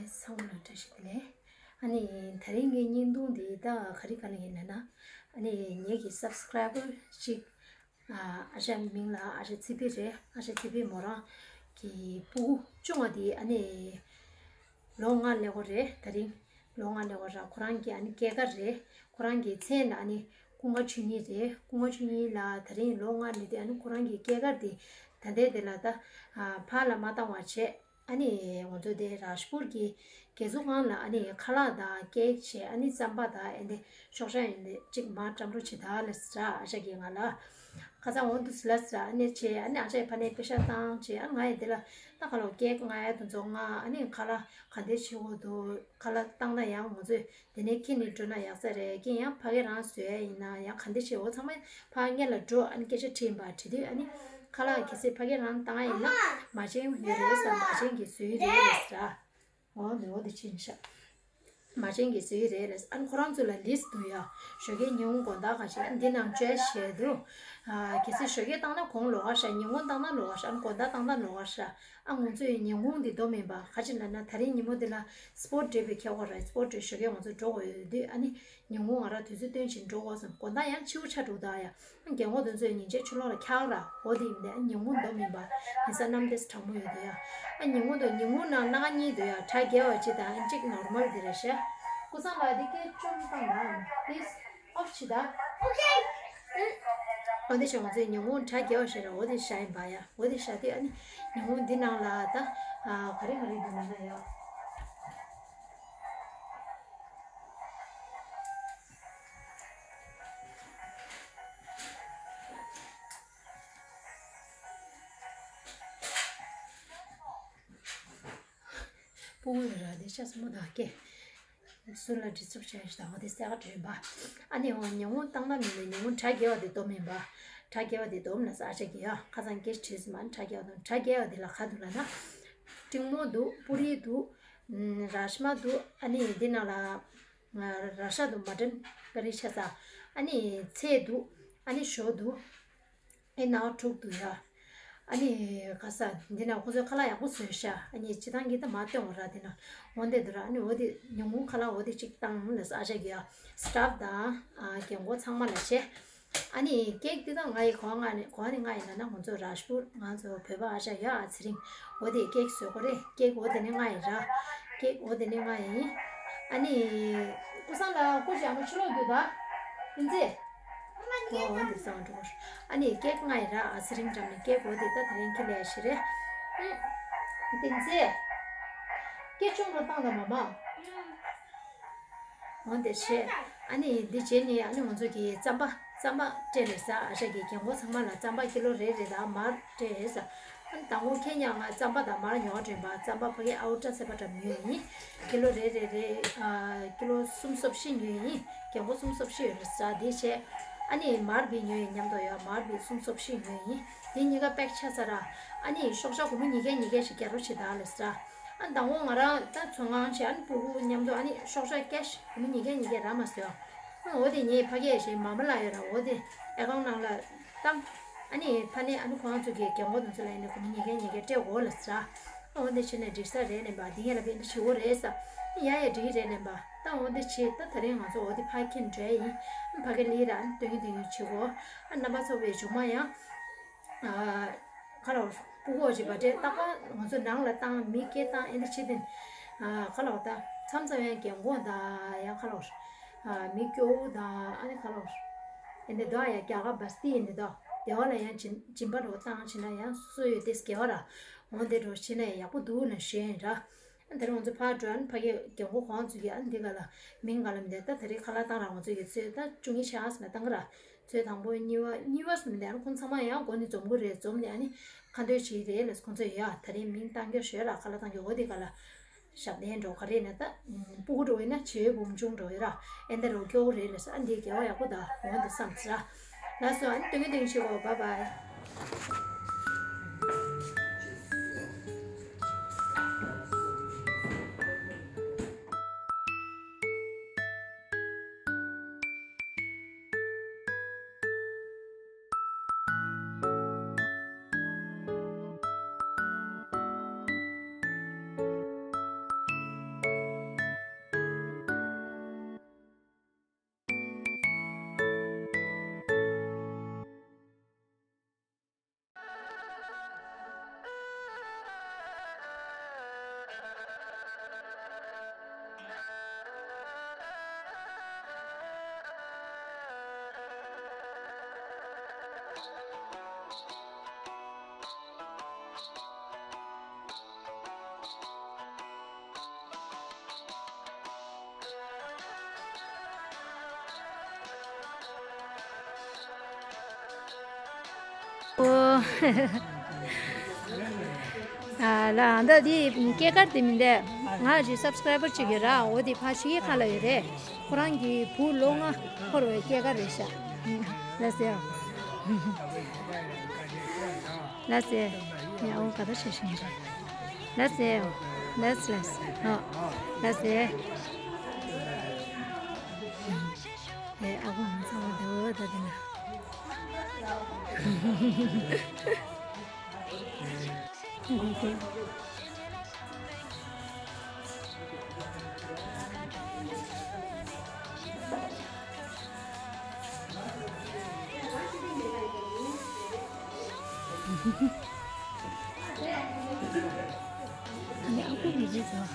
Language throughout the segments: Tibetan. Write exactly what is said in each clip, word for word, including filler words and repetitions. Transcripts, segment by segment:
ཚང་མ་ལ་བཀྲ་ཤིས་བདེ་ལེགས། ཨ་ནི་དེ་རིང་གི་བརྙན་ཐུང་འདི་ད་ག་རེ་ག་ལ་ཡིན་ན་ན། ཨ་ནི་ངེད་ཀྱི་སབ་སི་ཀ་རའི་བར་ཅིག་ཨ་ཨ་ཞང་མིང་ལ་ཨ་ཞང་ཚེ་འཕེལ་རེད། ཨ་ཞང་ཚེ་འཕེལ་མོ་རང་གི་སྤུ་གུ་ཆུང་བ་དེ་ཨ་ནི་ལོ་ལྔ་སླེབས་ཀྱི་རེད། དེ་རིང་ལོ་ལྔ་སླེབས་ཀྱི་རེད། ཁོ་རང་གི་ཨ་ནི་སྐྱེས་སྐར་རེད། ཁོ་རང་གི་མཚན་ལ་ཨ་ནི་ཀུན་དགའ་ཆོས་ཉིད་རེད། ཀུན་དགའ་ཆོས་ཉིད་ལགས་དེ་རིང་ལོ་ལྔ་སླེབས་དུས་ཨ་ནི་ཁོ་རང་གི་སྐྱེས་སྐར་དེ་ད་ལྟའི་དེ་ལ་ད་ཨ་ཕར་ལ་མ་བཏང་བ་བྱས། ཨ་ནི་ང་ཚོ་དེ་རཱཇ་པུར་གྱི་དགེ་ཚོགས་ཁང་ལ་ཨ་ནི་ཁ་ལག་དང་ཀེག་བྱས། ཨ་ནི་རྩམ་པ་དང་ཨེ་འདི་ཤོག་ཤ་ཨེ་འདི་གཅིག་མར་བཀྲམ་རོགས་བྱེད་ད་ལབ་ཟེར། ཨ་ཞང་གིས་ང་ལ་ཁ་སང་འོང་དུས་ལབ་ཟེར། ཨ་ནི་བྱས། ཨ་ནི་ཨ་ཞང་ཕ་ནས་པེ་ཤ་བཏང་བྱས། ཨ་ང་ཡི་འདི་ལ་ད་ཁ་ལོ་ཀེག་ང་ཡ་དུ་ཚོ་ང་ཨ་ནི་ཁ་ལག་ག་འདི་བྱེད་དགོས་འདུག་ཁ་ལག་བཏང་ན་ཡང་ང་ཚོས་དེ་ནས་ཁྱེར་ནས་འགྲོ་ན་ཡག་ས་རེད། ཁྱེད་ཡང་ཕ་གི་རང་བཟོས་ཡ་ཡིན་ན་ཡང་ག་འདི་བྱེད། འོ་ཚང་མ་ཕ་གི་སྔོན་ལ་འགྲོ། ཨ་ནི་སྐད་ཆ་དྲིས་པ། དྲིས་དུས་ཨ་ནི་ཁ་ལག་གལ་སྲིད་ཕ་གི་རང་བཏང་ཡ་ཡིན་ན་མ་བྱན་ཡོད་རེད་ཟེར། མ་བྱན་གྱིས་བཟོས་ཡོད་རེད་ཟེར། འོ་འདི་འོ་འདི་ཕྱིན་ཤག་མ་བྱན་གྱིས་བཟོས་ཡོད་རེད་ལབ། ཨ་ནི་ཁོ་རང་ཚོ་ལ་ལིས་འདུག་ཡ། ཞོགས་ཀའི་ཉིན་གུང་དགོང་དག་ག་ཅིག་ཨ་ནི་འདི་ནང་བཅོལ་བྱས་འདུག་ཨ་གལ་སྲིད་ཞོགས་ཀས་བཏང་ན་གོང་ལོགས་ཀ་ཤག་ཉིན་གུང་བཏང་ན་ལོགས་ཀ་ཤག་ཨ་ནི་དགོང་དག་བཏང་ན་ལོགས་ཀ་ཤག་ཨ་ང་ཚོའི་ཉིན་གུང་འདི་སྡོམ་ཡིན་པ། ག་ཅི་ལབ་ན་དེ་རིང་ཉིན་མོ་འདི་ལ་སྤོར་ཊི་འགྲིག་པའི་ཁྱད་པར་རེད། སྤོར་ཊི་ཞོགས་ཀས་ང་ཚོ་འགྲོ་དགོས་ཡོད་དུས་ཨ་ནི་ཉིན་གུང་ང་རང་དུས་ཚོད་བཏོན་བྱས་འགྲོ་དགོས་བསམ། དགོང་དག་ཡང་ཕྱི་པོ་ཆ་དྲུག་དང་ཡ། རྒན་གོག་དེ་ཚོས་ཉིན་བྱེད་ཕྱི་ལོགས་ལ་འཁྱག་ར། འོ་དེ་ཡིན་ནའི་ཉིན་གུང་སྡོམ་ཡིན་པ། ཉི་ཟེར་གནམ་དེ་གྲང་མོ་ཡོད་དེ་ཡ། ཨ་ཉིན་གུང་དུ་ཉིན་གུང་ནང་སྣ་ཁ་གཉིས་དུ་ཡ། གྲ་རྒྱས་པ་ཅིག་དང་གཅིག་ནོར་མལ་དེ་རེད་ཤག་ཀུན་བཟང་ལགས་དེ་སྐད་ཅོར་བཏང་དང་། Please off བྱེད་ད། ཨོ་དེ་བྱས་ང་ཚོས་ཉིན་གུང་གྲ་རྒྱས་པ་ཞིག་ར། འོ་དེ་བཞག་ཡིན་པ་ཡ། འོ་དེ་བཞག་དུས་ཨ་ནི་ཉིན་གུང་འདི་ནང་ལ་ད་ཨ་ག་རེ་ག་རེ་འདུག་ན་ན་ཡ། སྤུ་གུ་ཡོད་ར་དེ་ཤ་ཚ་མོ་དག་སྐད། སུ་ལ་ཌི་སི་ཊརབ་བྱས་ཤག་འོ་དེ་གསལ་ཁ་བྲོས་པ། ཨ་ནི་འོ་ཉིན་གུང་བཏང་ན་མིན་ནས་ཉིན་གུང་གྲ་རྒྱས་པ་དེ་སྡོམ་ཡིན་པ། གྲ་རྒྱས་པ་དེ་སྡོམ་ལ་ས་ཆ་གི་ཡ། ཁ་སང་སྐད་ཆ་དྲིས་སོང་མ། གྲ་རྒྱས་པ་དང་གྲ་རྒྱས་པ་དེ་ལ་ག་འདུག་ལབ་ན། ཀྲིང་མོ་འདུག་པུ་རི་འདུག་རཱཇ་མ་འདུག་ཨ་ནི་འདི་ནང་ལ་ར་ཤ་འདུག་མ་ཊན་ཀ་རི་ཆ་ས། ཨ་ནི་ཚལ་འདུག་ཨ་ནི་ཞོ་འདུག་ཨེ་ནའོ་དྲུག་འདུག་ཡ། ཨ་ནི་ག་ས་འདི་ན་ཁོ་ཚོས་ཁ་ལག་ཡག་པོ་བཟོས་ཤག་ཨ་ནི་སྤྱི་བཏང་གི་ད་མ་སྟོན་བ་ར་འདི་ན། འོ་འདི་འདུག་ར། ཨ་ནི་འོ་དེ་ཉིན་གུང་ཁ་ལག་འོ་དེ་གཅིག་བཏང་ལ་ས་ཨ་ཅག་གི་ཡ། སི་ཊཕ་དང་ཨ་རྒན་གོག་ཚང་མ་ལ་བྱས། ཨ་ནི་ཀེག་འདི་ད་ང་ཡི་གོ་ང་ནི་གོ་ནི་ང་ཡི་ན་ན་ང་ཚོ་རཱཇ་པུར་ང་ཚོ་བོད་པ་ཨ་ཅག་ཡ་ཨ་ཚེ་རིང་འོ་དེ་ཀེག་བཟོས་གོ་རེད། ཀེག་འོ་དེ་ནི་ང་ཡི་ར། ཀེག་འོ་དེ་ནི་ང་ཡི། ཨ་ནི་ཀུ་སང་ལ་ཀུ་ཞག་མ་ཕྱི་ལོགས་རྒྱུ་ད། དེ་ཚེ། འོ་འདི་སང་འགྲོ། ཨ་ནི་ཀེག་ང་ཡི་ར་ཨ་ཚེ་རིང་འགྲམ་ནས་ཀེག་འོ་དེ་ད་དེ་རིང་ཁྱི་ལས་ཞི་རེད། ཨུ། དེ་ཚེ། ཀེག་ཆུང་རུ་བཏང་དང་མ་མ། འོ་དེ་བྱས། ཨ་ནི་འདི་བྱས་ནི་ཨ་ནི་ང་ཚོ་གི་རྩམ་པ་རྩམ་པ་སྤྲད་ལེ་ས་ཨ་ཅག་གི་རྒན་གོག་ཚང་མ་ལ་རྩམ་པ་ཀི་ལོ་རེ་རེ་དང་མར་སྤྲད་ས། ཨ་ནི་དང་པོ་ཁྱེད་ཉག་ང་རྩམ་པ་དང་མར་ཉོ་བ་དྲན་པ། རྩམ་པ་ཕ་གི་ཨའུ་ཊར་ཚེ་པ་འགྲམ་ཉོས་ཡིན། ཀི་ལོ་རེ་རེ་རེ་ཨ་ཀི་ལོ་གསུམ་སོ་བཞི་ཉོས་ཡིན། རྒན་གོག་གསུམ་སོ་བཞི་ཡོད་ལེ་ས་དེ་བྱས། ཨ་ནི་མར་བི་ཉོས་ཡིན་མཉམ་དུ་ཡོད། མར་བི་གསུམ་སོ་བཞི་ཉོས་ཡིན། དེ་གཉིས་ཀ་པེག་ཆ་ས་ར། ཨ་ནི་ཤོག་ཤོག་སྒོར་མོ་ཉིས་བརྒྱ་ཉིས་བརྒྱ་ཞིག་རྒྱག་རོགས་བྱེད་ད་ལེ་ས། ཨ་དང་པོ་ང་རང་ད་ཚོང་ཁང་བྱས། ཨ་ནི་སྤུ་གུ་མཉམ་དུ་ཨ་ནི་ཤོག་ཤོག་ཀེཤ་སྒོར་མོ་ཉིས་བརྒྱ་ཉིས་བརྒྱ་རག་མ་སོང་། ཨ་འོ་དེ་ངའི་ཕ་གིར་བཞག་མ་མ་ལ་ཡོད་ར། འོ་དེ་ཨེ་ཀའུན་ཊི་ནང་ལ་བཏང་། ཨ་ནི་ཕ་ནས་ཨ་ནི་ཁོང་ཚོ་གི་རྒན་གོག་དེ་ཚོ་ལ་ཡིན་ན་སྒོར་མོ་ཉིས་བརྒྱ་ཉིས་བརྒྱ་སྤྲད་དགོས་ལ་ཟེར། ཨ་འོ་དེ་བྱས་ནས་འགྲིག་ས་རེད་ལབ་པ། འདི་ངས་ལབ་པ་འདི་བྱེད་དགོས་རེད་ཟེར། ཡ་ཡ་འགྲིག་རེད་ལབ་པ། ད་འོ་དེ་བྱས་ད་དེ་རིང་ང་ཚོ་འོ་དེ་ཕར་འཁྱེར་འགྲོ་ཡ་ཡིན། ཕ་གི་ལི་ར་ཨ་ནི་སྟོན་གྱི་སྟོན་གྱི་བྱེད་དགོས། ཨ་རྣམ་པ་ཚོ་བའི་མཇུག་མ་ཡང་། ཨ། ཁ་ལོ། སྤུ་གུ་ཅིག་བ་དེ་རྟག་པར་ང་ཚོ་ནང་ལ་བཏང་མི་སྐད་བཏང་ཨེ་འདྲ་བྱེད་དེ། ཨ་ཁ་ལོ་ད་མཚམས་མཚམས་ཡང་རྒན་གོག་དང་ཡང་ཁ་ལོ། ཨ་མི་སྐྱོ་བོ་དང་ཨ་ནི་ཁ་ལོ། ཨེ་འདྲ་འདུག་ཡ་རྒྱ་གར་བ་སྟི་ཨེ་འདྲ་འདུག་དེ་བ་ལ་ཡང་སྦྱིན་སྦྱིན་པ་འགྲོ་བཏང་བྱེད་ན་ཡང་སུ་ཡོད་དེ་སྐྱེ་བ་ར། འོ་འདི་འགྲོ་བྱེད་ན་ཡང་ཡག་པོ་འདུག་ན་ཞེས་ར། ཨ་དེ་རིང་ང་ཚོ་ཕར་འགྲོ་ཨ་ནི་ཕ་གི་རྒན་གོག་ཁོང་ཚོ་གི་ཨ་ནི་འདི་ག་ལ་མིང་ག་ལ་མི་འདི་ད་དེ་རིང་ཁ་ལག་བཏང་ར་ང་ཚོ་གི་ཚོས་ད་བཅུ་གཉིས་ཆགས་ཟིན་ན་བཏང་གི་ར། ཚོས་དང་པོ་གཉིས་པ་གཉིས་པ་ཟིན་ན་ཨ་ནི་ཁོང་ཚང་མ་ཡང་སྒོ་ནས་འཛོམས་གི་རེད། འཛོམས་ནས་ཨ་ནི་ཁ་འདོན་བྱེད་ཀྱི་རེད་ལ་ཁོང་ཚོ་ཡ་དེ་རིང་མིང་བཏང་རྒྱུ་ཞོལ་ལ་ཁ་ལག་བཏང་རྒྱུ་འོ་འདི་ག་ལ་ཞབས་བརྟན་འགྲོ་ག་རེད་ན་ད་སྤུ་གུ་འགྲོ་ཡིན་ན་བྱེའུ་བུམ་ཆུང་འགྲོ་ཡོད་ར། ཨེ་འདི་རུ་སྐྱོ་བོ་རེད་ལ་ས་ཨ་འདི་དགེ་བ་ཡག་པོ་ད་འོ་འདི་བསམ་ཚེ་ར། ལགས་སོ་ཨ་ནི་སྟོན་གི་སྟོན་གི་བྱེད་གོ། བཱའི་བཱའི། ཨ་ལ་ཨ་ད་དེ་སྐྱེས་སྐར་དེ་མིན་དེ། ང་གི་སབ་སི་ཀ་རའི་བར་གཅིག་ཡོད་ར། འོ་དེ་ཕ་ཕྱི་ཁ་ལ་ཡོད་རེད། ཁོ་རང་གི་བུ་ལོ་ལྔ་འཁོར་བའི་སྐྱེས་སྐར་རེད་ཤག་ལགས་སེ། ལགས་སེ། ཡ་འོ་ག་ད་ཤེས་ཤིང་རེད། ལགས་སེ། ལགས་ལགས། ཨོ། ལགས་སེ། ཨེ་ཨ་ཁུ་ང་ཚང་མ་དེ་འོ་ད་དེ་ན། ཨ་ནི་ཨ་ཁུ་མི་རེད་ཟེར་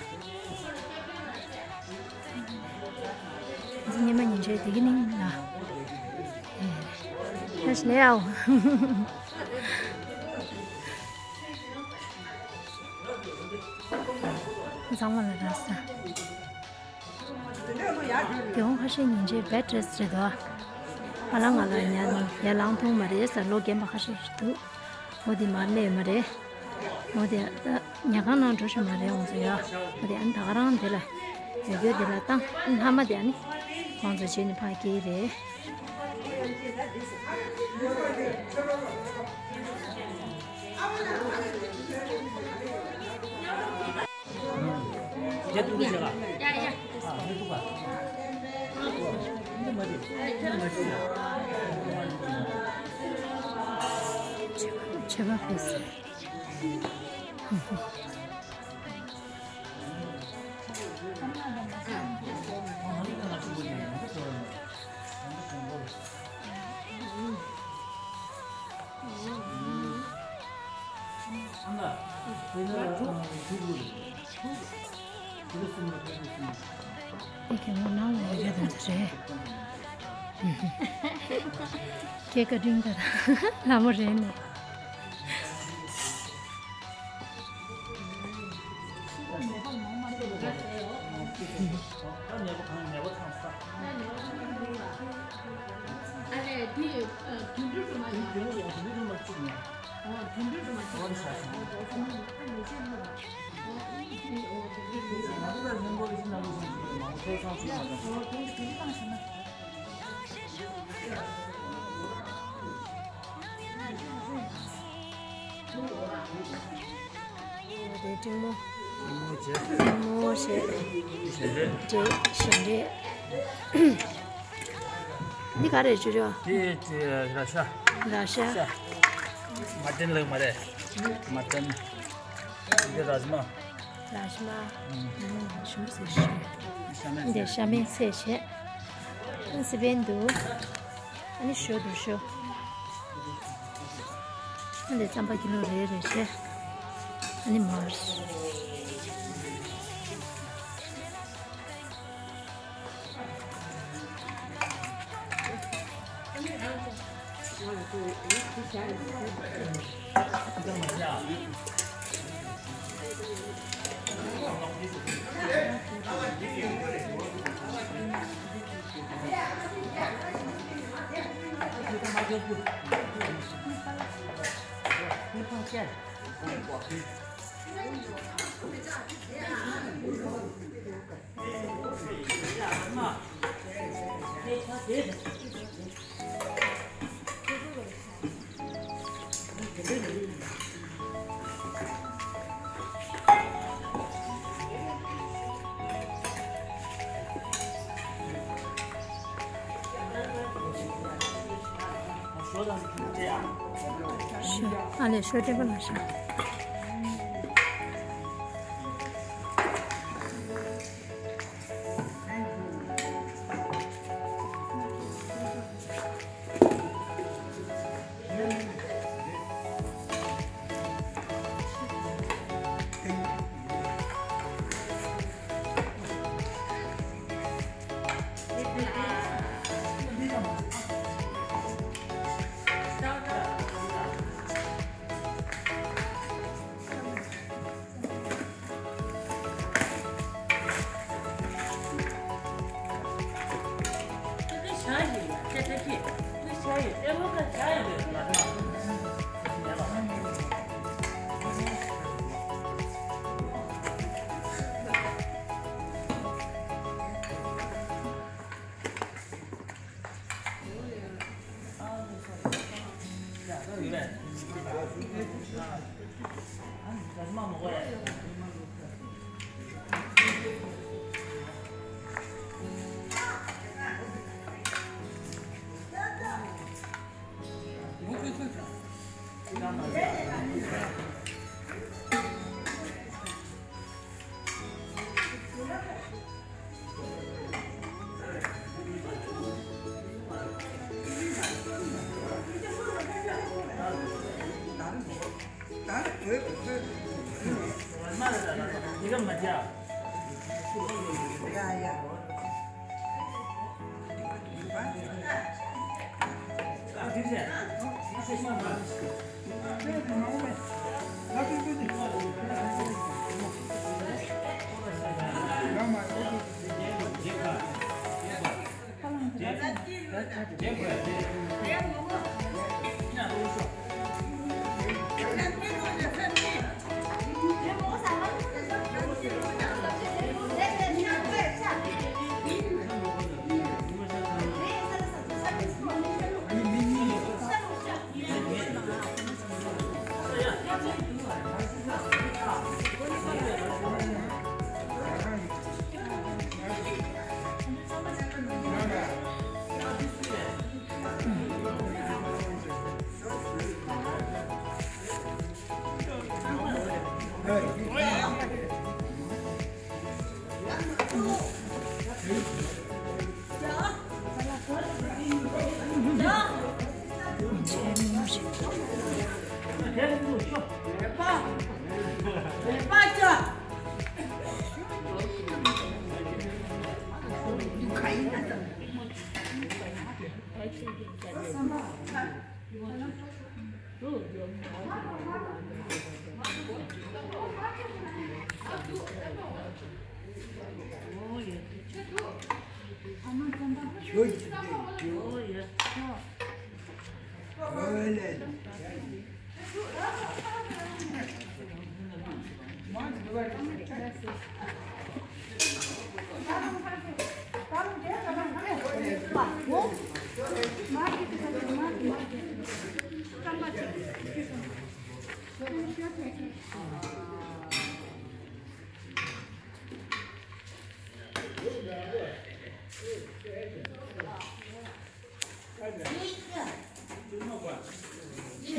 བ། ཉི་མ་ཉིན་བྱེད་དེ་གི་ནི་ལ། ཨེ། ལས་ལས་ཨའོ། ཚང་མ་ལ་རག་ས། དེ་འོང་ཁ་ཤས་ཉིན་བྱེད་བེད་ཌི་རེ་སི་རེད་དོ། ཨ་ལ་ང་ལ་ཉལ་ཉལ་ལངས་ཐུབ་མ་རེད་ཟེར་ལོ་རྒན་པ་ཁ་ཤས་ཤིག་འདུག་འོ་དེ་མར་སླེབས་མ་རེད། འོ་དེ་ད་ཉལ་ཁང་ནང་འགྲོ་ཤེས་མ་རེད། འོང་ཚོ་ཡ། འོ་དེ་ཨ་ནི་ད་ག་རང་དེ་ལ་ཡོད་རྒྱུ་དེ་ལ་བཏང་། ཨ་ནི་ལྷག་མ་དེ་ཨ་ནི་ཁོང་ཚོ་བྱས་ནས་ཕར་སྐྱེལ་རེད། འདི་གའི་ངོ་ནང་ལ་ཡོད་རྒྱུ་དེ་འདྲ་རེད། སྐྱེས་སྐར་འདི་ལ་མོ་རེད་ནས། དེ་ཀྲིང་མོ། ཀྲིང་མོ་བྱས། ཀྲིང་མོ་བྱས། ཞལ་འབྲས། ཞལ་འབྲས། འདི་ག་རེ་བྱུ་རོ། དེ་དེ་ར་ཤ། ར་ཤ། ཤ། མ་ཏན་ལགས་མ་རེད། མ་ཏན། འདི་རཱཇ་མ། རཱཇ་མ། ཨུམ། ཞུམ་སེ་ཤི། ཤ་མེད་འདི་ཤ་མེད་ཚལ་བྱས། ཨ་སི་པན་འདུག་ཨ་ནི་ཞོ་འདུག་ཞོ། ཨ་ནི་རྩམ་པ་ཀི་ལོ་རེ་རེ་བྱས། ཨ་ནི་མར། ཞོ། ཨ་ལས་ཞོ་སྤྲད་པ་ལ་ཞོ།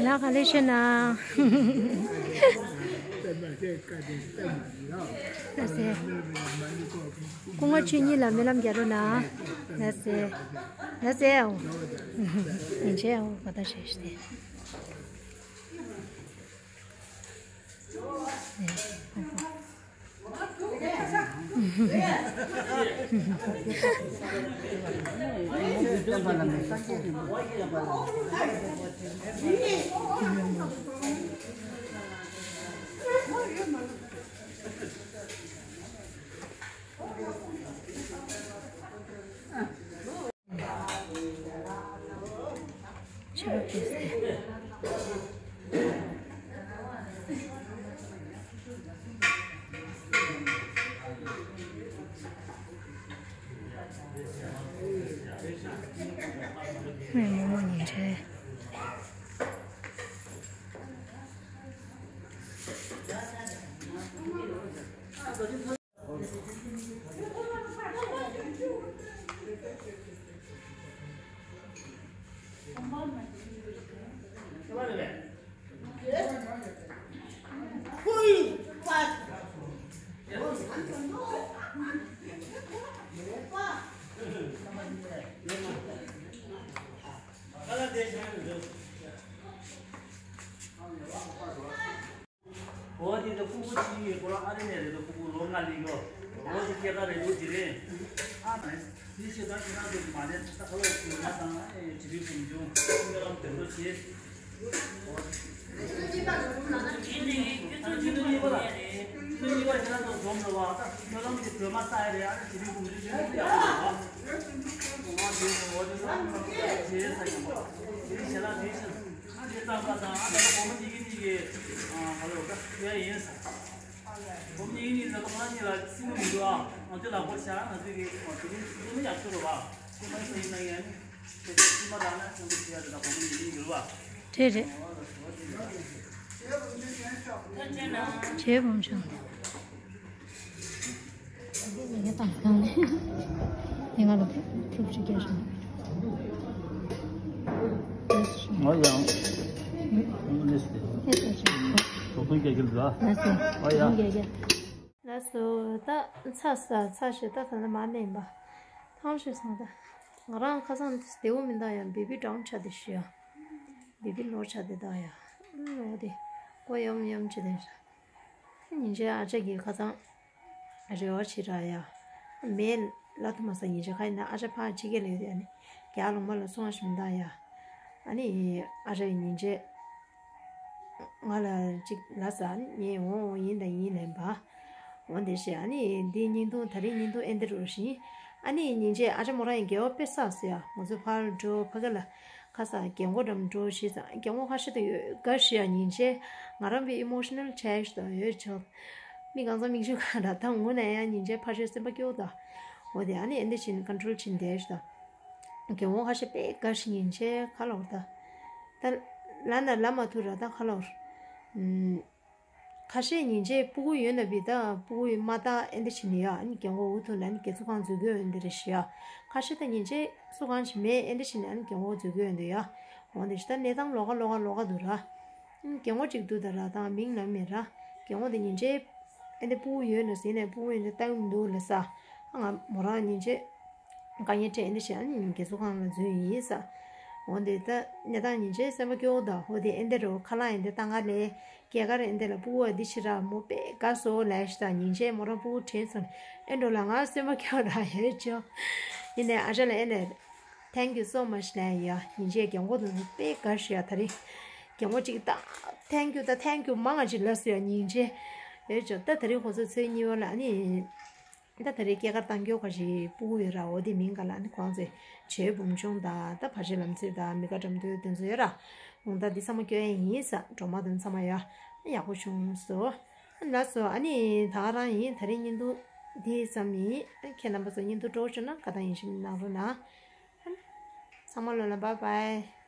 ལ་ག་ལེ་ཤེ་ན། ལ་སེ། སྐུ་ངོ་ཆོས་ཉིད་ལ་སྨོན་ལམ་རྒྱག་རོགས་གནང་། ལ་སེ། ལ་སེ་ཨོ། ཡིན་ཆེ་ཨོ་ག་ད་ཤེ་ཤེ། འོ་དེ་ཚོ་ཕྲུ་གུ་ཆེ་ཡོད་ཁོ་རང་ཨ་རི་ནས་རེད་འདུག་ཕྲུ་གུ་ལོ་ལྔ་སླེབས་ཡོད། འོ་དེ་སྐྱེས་སྐར་རེད་འདུག་དེ་རེད། ཨ་ནི་དེ་ཤེས་ད་ཁྱེད་རང་ཚོ་མ་ནས་ད་ཁ་ལོ་ཁྱེད་མ་དང་ཨེ་བྱིས་པའི་ཁོམ་བྱུང་སྨོན་ལམ་དེ་འདྲ་བྱེད། ཁྱེད་ཚོ་གཉིས་པ་ཁྱེད་རང་ཚོ་འཛོམས་འགྲོ་བ་ད་སྨོན་ལམ་དེ་གྲོལ་མ་ཚར་ཡ་རེད། ཨ་ནི་བྱིས་པའི་ཁོམ་བྱུང་ཟེར་ནས་ཡག་པོ་རེད་བ། འོ་དེ་ཚོ་བྱེད་ས་ཡིན་པ་དེ་ཤེས་ལ་དེ་ཤེས། ཨ་དེ་ཙམ་པ་དང་ཨ་ད་ལྟ་སྒོར་མོ་གཉིས་ཀྱི་གཉིས་ཀྱི་ཨ་ཧ་ལོ་ཀ་ཡ་ཡིན་ས། སྒོར་མོ་གཉིས་ཀྱི་གཉིས་ལ་ད་ང་གཉིས་ལ་སྲིང་མོ་མི་འདུག་ཨ་ང་ཚོའི་ལག་པར་བཞག་ང་ཚོའི་གི་ཨ་དེ་རིང་སྲིང་མོ་ཡག་ཤོས་རེད་བ། ཁྱེད་མ་སྲིང་ཡིན་ན་ཡང་ནི་དེ་ཚོ་སྲིང་མ་རག་ན་སྲིང་མོ་བྱེད་ཡ་དེ་ད་སྒོར་མོ་གཉིས་ཀྱི་གཉིས་ཡོད་བ། རེད་རེད། བྱས་བུམ་ཆུང་། ངས་ང་ལ་ཕུབ་ཅིག་སྐྱེལ་བྱུང་། ང་ཡང་ལེས་ཏེ། ལེས་ཏེ་ཆུང་། ཐོག་ཐུང་སྐྱེལ་གྱི་འདུག་ཨ། ལགས་སོ། ཨ་ཡ། ཐུང་སྐྱེལ་གྱི། ལགས་སོ། ད་ཚ་ས་ཚ་ཞེ་ད་ད་ནི་མ་ནས་ཡིན་པ། ཐང་ཞེས་སོང་ད། ང་རང་ཁ་སང་བདེ་བོ་མི་འདུག་ཡ། བེ་བི་འདྲ་བོ་ཆགས་བསྡད་ཤི་ཡ། བེ་བི་ནོར་ཆགས་བསྡད་ད་ཡ། འོ་དེ། ཀོ་ཡོམ་ཡོམ་བྱེད་བསྡད་ཤག་ཉིན་ཅའི་ཨ་ཅག་གིས་ཁ་སང་རེ་བ་བྱེད་ར་ཡ། མེད་ལ་ཐུ་མ་ས་ཉིན་ཅའི་ཁ་ཡིན་ན་ཨ་ཅག་ཕ་ཕྱི་རྒྱལ་ལ་ཡོད་དེ་ཨ་ནི། རྒྱ་ལུང་པ་ལ་སོང་བ་ཞིག་མི་འདུག་ཡ། ཨ་ནི་ཨ་ཅག་ཉིན་ཅའི། ང་ལ་ཅིག་ལ་ས་ནི་ངས་འོང་འོང་ཡིན་དང་ཡིན་ལན་པ། འོང་དེ་ཤེས་ཨ་ནི་འདི་བརྙན་ཐུང་ད་རིང་བརྙན་ཐུང་ཨེ་འདི་རུ་ཤིང་། ཨ་ནི་ཉིན་ཅའི་ཨ་ཅག་མོ་རང་ཡིན་རྒྱལ་བ་དཔེ་བསགས་སོ་ཡ། ང་ཚོ་ཕར་འགྲོ་ཕ་གི་ལ་ཁ་ས་རྒྱལ་མགོ་འགྲམ་འགྲོ་ཤེས་ས་རྒྱལ་མགོ་ཁ་ཤས་དུ་ཡོད་དགའ་ཤི་ཡ། ཉིན་ཅའི་ང་རང་བི་ཨི་མོ་ཤི་ནལ་ཆགས་ཤི་ད་ཡོད་ཆོག་མི་གང་ཚང་མིག་ཆུ་གང་ར་ད་ངུ་ན་ཡང་ཉིན་ཅའི་ཕ་ཤོད་སེམས་པ་སྐྱོ་ད། འོ་དེ་ཨ་ནི་ཨེ་འདི་ཕྱིན་ཀོན་ཊོལ་ཕྱིན་བསྡད་ཤི་ད། རྒན་འོ་ཁ་ཤས་དཔེ་དགའ་ཤི་ཉིན་ཅའི་ཁ་ལོར་ད། ད་ལ་ན་ལ་མ་ཐུ་ར་ད་ཁ་ལོར། ཨུམ། ཁ་ཤས་ཉིན་ཅའི་སྤུ་གུ་ཡོད་ན་བི་ད་སྤུ་གུ་མ་ད་ཨེ་འདི་ཕྱིན་ཡ། ཨ་ནི་རྒན་འོ་འུ་ཐུ་ལ་ནི་དགེ་ཚུལ་ཁང་འཛུལ་གི་ཡོད་འདི་རེ་ཤི་ཡ། ཁ་ཤས་ད་ཉིན་ཅའི་སུ་གང་ཞིག་མེད་ཨེ་འདི་ཕྱིན་ཨ་ནི་རྒན་འོ་འཛུལ་གི་ཡོད་འདི་ཡ། འོ་འདི་ཤི་ད་གནས་སྟངས་ལོག་ག་ལོག་ག་ལོག་ག་འདུག་ར། ཨ་ནི་རྒན་འོ་ཅིག་འདུག་ད་ར་ད་མིང་ལ་མེད་ར། རྒན་འོ་འདི་ཉིན་ཅའི་ཨེ་འདི་སྤུ་གུ་ཡོད་ན་ཟིན་ནས་སྤུ་གུ་ཡོད་འདི་ལྟ་གི་མི་འདུག་ལ་ས། ཨ་ང་མོ་རང་ཉིན་ཅའི། དཀའ་ངལ་འཕྲད་འདི་བྱས་ཨ་ནི་དགེ་ཚུལ་ཁང་ལ་འཛུལ་ཡིན་ས། འོ་འདི་ད་གནས་སྟངས་ཉིན་ཅའི་སེམས་པ་སྐྱོ་བོ་ད། འོ་དེ་ཨེ་འདི་རོ་ཁ་ལག་ཨེ་འདི་ཏང་ག་ལས་སྐྱེས་སྐར་ཨེ་འདི་ལ་སྤུ་གུ་འདི་ཕྱི་ར་མོ་དཔེ་དགའ་སོ་ལས་ཤི་ད། ཉིན་ཅའི་མོ་རང་སྤུ་གུ་དྲན་སོང་ཨེ་འགྲོ་ལ་ང་སེམས་པ་སྐྱོ་ད་ཡོད་ཅོ། ཡིན་ནས་ཨ་ཅག་ལ་ཨེ་ནས་Thank you so much ལས་ཡ། ཉིན་ཅའི་རྒན་གོག་དུ་དཔེ་དགའ་ཤི་ཡ་ད་རིང་། རྒན་གོག་ཅིག་ད་Thank you ད་Thank you མང་ང་ཅིག་ལ་སུ་ཡ་ཉིན་ཅའི། ཡོད་ཅོ་ད་ད་རིང་ཁོ་ཚོ་ཚོའི་གཉིས་པ་ལ་ཨ་ནི། ད་ད་རེས་སྐྱེས་སྐར་བཏང་རྒྱུ་ག་ཞིག་སྤུ་གུ་ཡོད་ར། འོ་དེ་མིང་ག་ལ་ནི་ཁོང་ཚོས་བྱོས་བུམ་ཆུང་དང་ད་བར་ཆད་ལམ་ཚིག་དང་མི་དགའ་འགྲམ་དུ་དེ་ཚོ་ཡོད་ར། ཨང་ད་འདི་ཚང་མ་སྐྱོ་ཡ་ཡིན་ས་གྲོགས་མ་དེ་ཚང་མ་ཡ་ཡག་པོ་བྱུང་སོ། ལགས་སོ་ཨ་ནི་ད་ག་རང་ཡིན། ད་རེས་བརྙན་ཐུང་འདི་ཙམ་ཡིན། ཁྱེད་རྣམ་པ་ཚོ་བརྙན་ཐུང་སྤྲོ་བོ་བྱུང་ན་ཁ་ཏང་ཡིན་ཞིག་གནང་རོགས་གནང་། ཚང་མ་ལོ་ལ་bye bye།